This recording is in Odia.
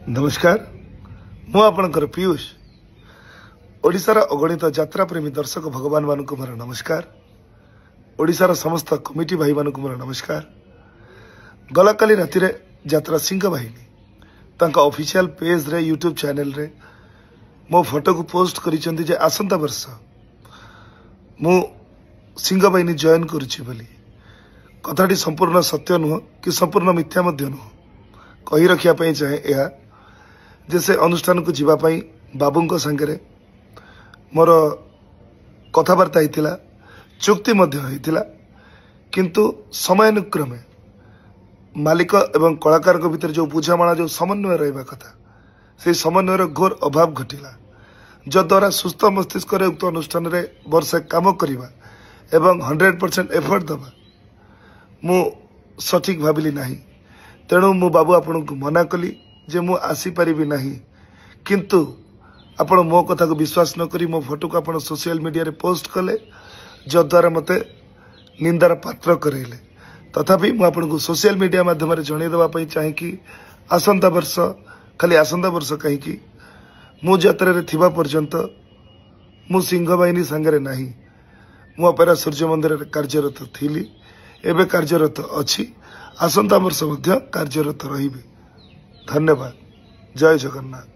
ନମସ୍କାର, ମୁଁ ଆପଣଙ୍କର ପୀୟୁଷ। ଓଡ଼ିଶାର ଅଗଣିତ ଯାତ୍ରାପ୍ରେମୀ ଦର୍ଶକ ଭଗବାନମାନଙ୍କୁ ମୋର ନମସ୍କାର। ଓଡ଼ିଶାର ସମସ୍ତ କମିଟି ଭାଇମାନଙ୍କୁ ମୋର ନମସ୍କାର। ଗଲାକାଲି ରାତିରେ ଯାତ୍ରା ସିଂହ ବାହିନୀ ତାଙ୍କ ଅଫିସିଆଲ ପେଜ୍ରେ, ୟୁଟ୍ୟୁବ୍ ଚ୍ୟାନେଲରେ ମୋ ଫଟୋକୁ ପୋଷ୍ଟ କରିଛନ୍ତି ଯେ ଆସନ୍ତା ବର୍ଷ ମୁଁ ସିଂହ ବାହିନୀ ଜଏନ୍ କରୁଛି ବୋଲି। କଥାଟି ସମ୍ପୂର୍ଣ୍ଣ ସତ୍ୟ ନୁହଁ କି ସମ୍ପୂର୍ଣ୍ଣ ମିଥ୍ୟା ମଧ୍ୟ ନୁହଁ। କହି ରଖିବା ପାଇଁ ଚାହେଁ ଏହା ଯେ ସେ ଅନୁଷ୍ଠାନକୁ ଯିବା ପାଇଁ ବାବୁଙ୍କ ସାଙ୍ଗରେ ମୋର କଥାବାର୍ତ୍ତା ହେଇଥିଲା, ଚୁକ୍ତି ମଧ୍ୟ ହେଇଥିଲା, କିନ୍ତୁ ସମୟାନୁକ୍ରମେ ମାଲିକ ଏବଂ କଳାକାରଙ୍କ ଭିତରେ ଯେଉଁ ବୁଝାମଣା, ଯେଉଁ ସମନ୍ୱୟ ରହିବା କଥା, ସେହି ସମନ୍ୱୟର ଘୋର ଅଭାବ ଘଟିଲା, ଯଦ୍ୱାରା ସୁସ୍ଥ ମସ୍ତିଷ୍କରେ ଉକ୍ତ ଅନୁଷ୍ଠାନରେ ବର୍ଷେ କାମ କରିବା ଏବଂ 100% ଏଫର୍ଟ ଦେବା ମୁଁ ସଠିକ୍ ଭାବିଲି ନାହିଁ। ତେଣୁ ମୁଁ ବାବୁ ଆପଣଙ୍କୁ ମନା କଲି ଯେ ମୁଁ ଆସିପାରିବି ନାହିଁ। କିନ୍ତୁ ଆପଣ ମୋ କଥାକୁ ବିଶ୍ୱାସ ନ କରି ମୋ ଫଟୋକୁ ଆପଣ ସୋସିଆଲ ମିଡ଼ିଆରେ ପୋଷ୍ଟ କଲେ, ଯଦ୍ୱାରା ମୋତେ ନିନ୍ଦାର ପାତ୍ର କରାଇଲେ। ତଥାପି ମୁଁ ଆପଣଙ୍କୁ ସୋସିଆଲ ମିଡ଼ିଆ ମାଧ୍ୟମରେ ଜଣାଇ ଦେବା ପାଇଁ ଚାହିଁକି ଆସନ୍ତା ବର୍ଷ, ଖାଲି ଆସନ୍ତା ବର୍ଷ କାହିଁକି, ମୁଁ ଯାତ୍ରାରେ ଥିବା ପର୍ଯ୍ୟନ୍ତ ମୁଁ ସିଂହବାହିନୀ ସାଙ୍ଗରେ ନାହିଁ। ମୁଁ ଅପେରା ସୂର୍ଯ୍ୟ ମନ୍ଦିରରେ କାର୍ଯ୍ୟରତ ଥିଲି, ଏବେ କାର୍ଯ୍ୟରତ ଅଛି, ଆସନ୍ତା ବର୍ଷ ମଧ୍ୟ କାର୍ଯ୍ୟରତ ରହିବି। ଧନ୍ୟବାଦ। ଜୟ ଜଗନ୍ନାଥ।